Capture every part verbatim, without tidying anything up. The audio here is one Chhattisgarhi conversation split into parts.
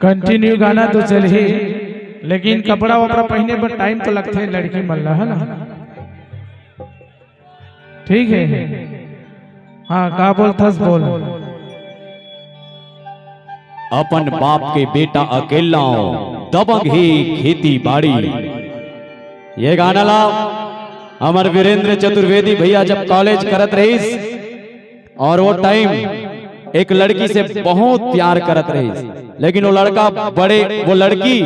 कंटिन्यू गाना तो चलही, लेकिन कपड़ा वपड़ा पहने बर टाइम तो लगथे लड़की मन ला, है ना? ठीक है। हाँ, का बोलथस बोल। अपन बाप के बेटा अकेला हूँ, दबंग हे खेती बाड़ी। ये गाना ला हमर वीरेंद्र चतुर्वेदी भैया जब कॉलेज करत रहिस, और वो टाइम एक लड़की से बहुत प्यार करत रहिस, लेकिन वो लड़का बड़े, वो लड़की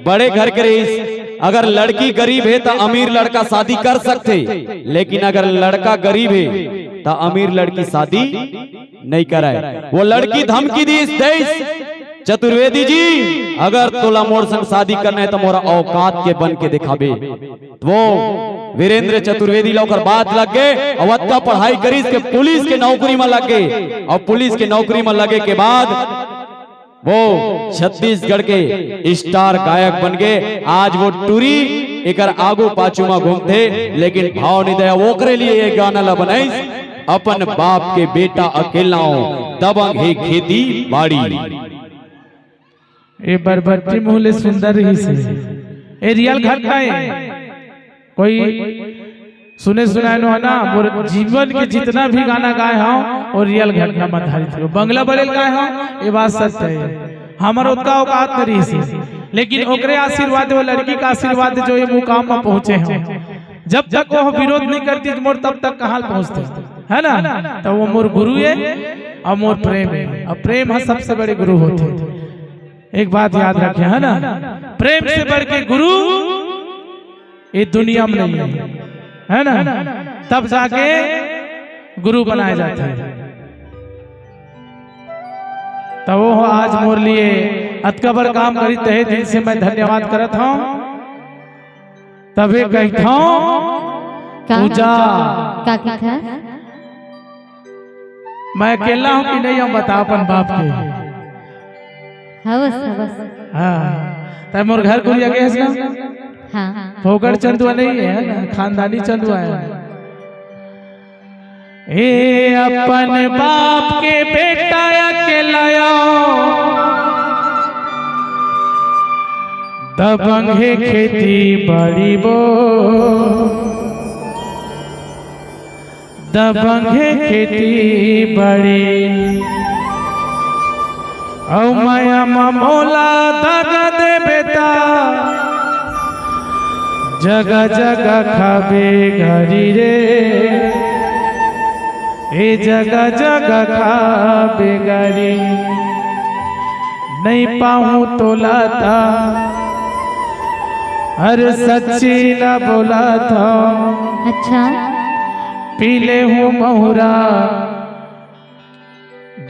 बड़े घर के रहिस। अगर लड़की गरीब हे त अमीर लड़का शादी कर सकथे, लेकिन अगर लड़का गरीब हे त अमीर लड़की शादी नहीं कराए। वो लड़की धमकी दीस, देस, "चतुर्वेदी जी, अगर तोला मोर संग शादी करना है तो मोरा औकात के बन के दिखाबे।" वो वीरेंद्र चतुर्वेदी ला ओकर बात लग गे, अउ अतका पढ़ाई करिस के पुलिस के नौकरी म लग गे, अउ पुलिस के नौकरी म लगे के बाद वो छत्तीसगढ़ के स्टार गायक बन गे। आज वो टूरी एकर आगू पाछू म घूमथे, लेकिन भाव नहीं दया, ओकरे लिए ये गाना ला बनाइस, अपन बाप के बेटा अकेला हूँ, दबंग हे खेती बाड़ी। ए बरबट्टी मुँह ले सुंदर रहिस हे। ए रियल घटना ए। कोई सुने सुनाए नो है ना, मोर जीवन के जितना भी गाना गाए हूँ, वो रियल घटना म आधारित हे। बंगला बड़े ल गाए हूँ, ये बात सच है। हमर ओतका औकात नहीं रहिस हे, लेकिन ओकरे आशीर्वाद, वो लड़की का आशीर्वाद, जो ये मुकाम म पहुँचे हूँ। जब तक वो विरोध नहीं करती मोर, तब तक कहाँ पहुँचते, है ना? तो वो मोर गुरु ए, अउ मोर प्रेम ए, अउ प्रेम ह सबसे बड़े गुरु होथे। एक बात याद रखे, है ना, प्रेम से बढ़ के गुरु ये दुनिया में नहीं है, है ना? तब जाके गुरु बनाए जाते हैं। तो वो आज मोर लिए अतका बड़ काम करी, तहे दिल से मैं धन्यवाद करत हूँ। तभे कहिथौं का? पूजा। का कहिथस? मैं अकेला हूँ कि नहीं, हम बता अपन बाप के। हवस, हवस। हाँ, तै मोर घर कुरिया गे हस ना? हाँ। फोकट चंदुआ नहीं है ना, खानदानी चंदुआ है। ए अपन बाप के बेटा अकेला, दबंग हे खेती बाड़ी वो, दबंग हे खेती बाड़ी। अउ मया म मोला दगा देबे त, जगा जगा खाबे गारी रे, ए जगा जगा खाबे गारी। नइ पाहूं तोला त, अरे सच्ची ला बोलत हौं। अच्छा। पी ले हूं महुरा,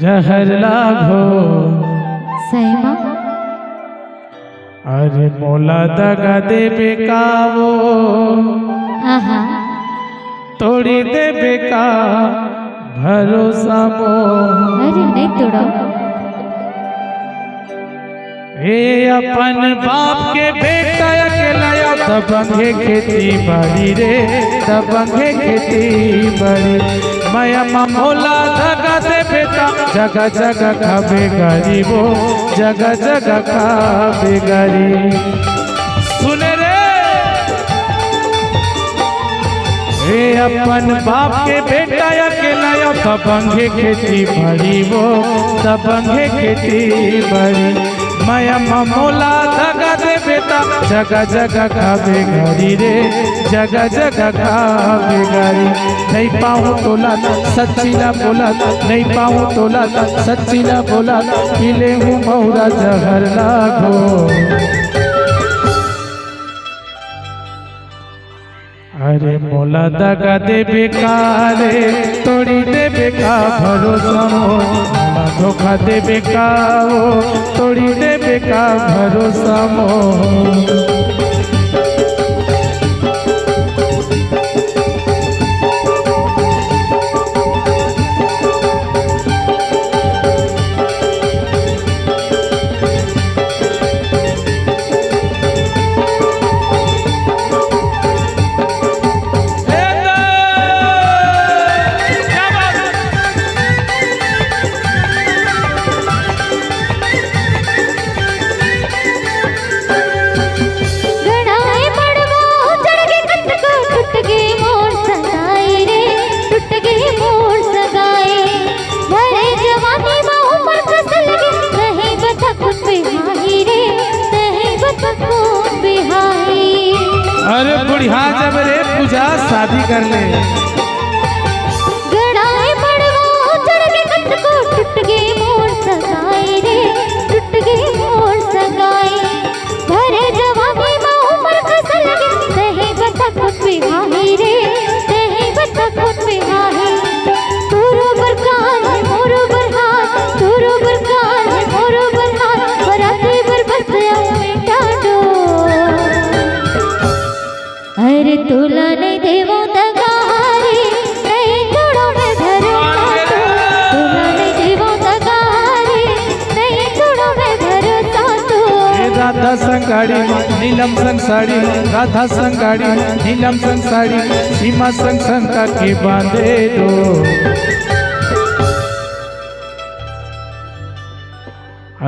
जहर ला घोर। सही मा? अरे मोला दगा देबे का वो? आहा। तोड़ी देबे का भरोसा मोर? अरे नइ तोड़व। ए अपन बाप के बेटा अकेला, दबंग हे खेती बाड़ी रे, दबंग हे खेती बाड़ी। मया म मोला दगा देबे त, जगा जगा खाबे गारी वो, जगा जगा खाबे गारी। सुने रे, ए अपन बाप के बेटा अकेला, दबंग हे खेती बाड़ी वो, दबंग हे खेती बाड़ी। मया म मोला दगा देबे त, जगा जगा खाबे गारी रे, जगा जगा खाबे गारी। नइ पाहूं तोला त, सच्ची ला बोलत हौं, नइ पाहूं तोला त, सच्ची ला बोलत हौं, पी ले हूं महुरा जहर ला घोर। अरे मोला दगा देबे का रे, तोड़ी देबे का भरोसा मोर, मोला धोखा देबे का वो, तोड़ी देबे का भरोसा मोर। कर ले। गड़ाए मड़वा चढ़ के कटको टूट गे मोर सगाई रे, टूट गे मोर सगाई। भरे जवानी मा उमर खसल गे, तही बता कुछ बिहाही रे, तही बता कुछ बिहाही। तोरो बर कान हे, मोरो बर हाथ, तोरो बर कान हे, मोरो बर हाथ, बराती बर बस आऊ बेटा डोर। अरे तोला नहीं देवो दगा रे, नहीं तोड़ो मैं भरोसा तो। तोला नहीं देवो दगा रे, नहीं तोड़ो मैं भरोसा तो। ए राधा संग गाड़ी मा, नीलम संग साड़ी मा, राधा संग गाड़ी मा, नीलम संग साड़ी मा, सीमा संग संता के बांधे दो।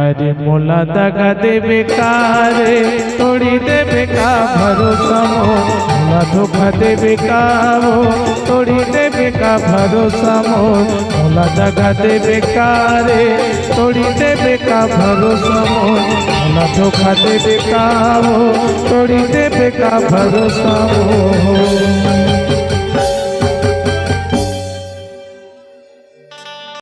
अरे मोला दगा देबे का रे, तोड़ी देबे का भरोसा मोर, मोला धोखा देबे का वो, तोड़ी देबे का भरोसा मोर, मोला दगा देबे का रे, तोड़ी देबे का भरोसा मोर, मोला धोखा देबे का वो, तोड़ी देबे का भरोसा मोर।